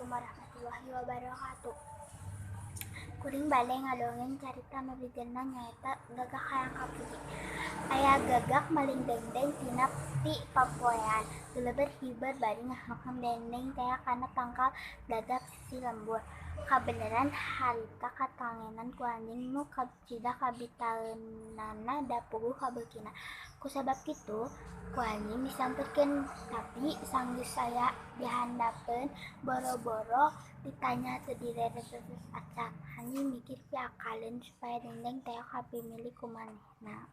Assalamualaikum warahmatullahi wabarakatuh. Kuring bade ngadongeng carita nu judulna nyaeta Gagak Hayang Kapuji. Aya gagak maling dengdeng tina ti papoean. Geleber hiber bari ngaheungheum dengdeng tea kana tangkal dadap sisih lembur. Kabeneran harita katangenan ku anjing nu cida kabitaeunana da puguh kabeukina. Kusabab kitu, ku anjing disamperkeun tapi sanggeus aya dihandapeun boro-boro ditanya teu direret-eret acan. Anjing mikir piakaleun supaya dengdeng tea kapimilik ku manehna.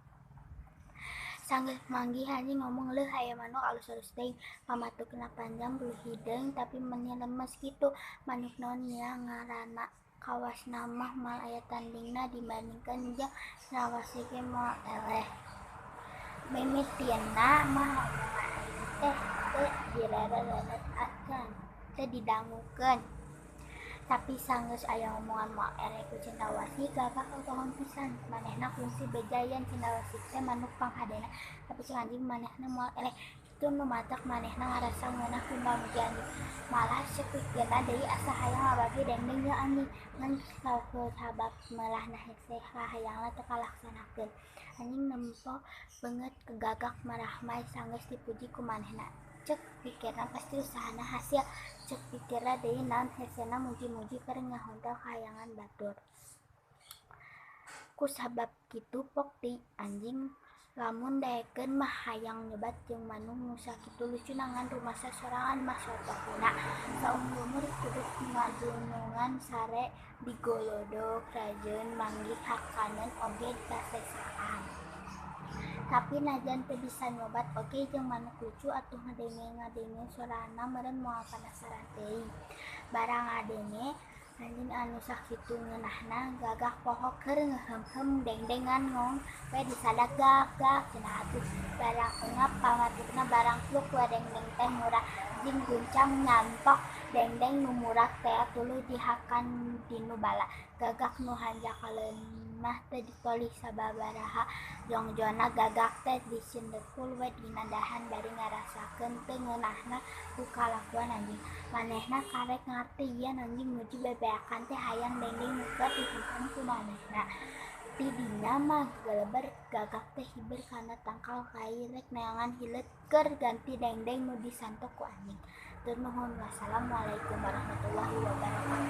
Sanggeus manggih anjing ngomong, "Leuh, aya manuk alus-alus teuing. Pamatukna panjang bulu hideung tapi meuni lemes kitu. Manuk naon nya ngaranna? Kawasna mah moal aya tandingna dibandingkeun jeung cendrawasih ge moal eleh." Mimitina mah omongan anjing teh teu direret-eret acan, teu didangukeun. Tapi sanggeus aya omongan moal eleh ku cendrawasih, gagak otohon pisan. Manehna kungsi beja yen cendrawasih teh manuk panghadena, tapi cek anjing manehna moal eleh. Kitu nu matak manehna ngarasa ngeunah ku pamuji anjing. Malah cek pikirna deui asa hayang ngabagi dengdeng jeung anjing, ngan kusabab meulahna hese kahayangna teu kalaksanakeun. Anjing nempo beungeut gagak marahmai sanggeus dipuji ku manehna. Cek pikirna pasti usahana hasil. Cek pikirna deui naon hesena muji-muji keur ngahontal kahayangan batur. Kusabab kitu pok deui anjing lamun daekeun mah hayang nyobat jeung manuk nu sakitu lucuna ngan rumasa sorangan mah sotohina. Saumur-umur hirup ngadunungan sare digolodog rajeun manggih hakaneun oge kaseksaan. Tapi najan teu bisa nyobat oge jeung manuk lucu atuh ngadenge-ngadenge sorana meureun moal panasaran teuing. Barang ngadenge anjing anu sakitu ngeunahna, gagak poho keur ngeheumheum dengdeng ngan ngong we disadak, "Gak, gak," cenah atuh. Barang ungap pamatukna barang pluk we dengdeng teh murag. Anjing guncang nyantok dengdeng nu murag tea tuluy dihakan dinu bala. Gagak nu hanjakaleun mah teu ditolih sababaraha jongjonna gagak teh disindekul we dina dahan bari ngarasakeun teu ngeunahna ku kalakuan anjing. Manehna karek ngarti yen anjing muji bebeakan teh hayang dengdeng nu keur diheungheum ku manehna. Ti dinya mah geleber gagak teh hiber kana tangkal kai rek neangan hileud keur ganti dengdeng nu disantok ku anjing. Hatur nuhun. Wassalamualaikum warahmatullahi wabarakatuh.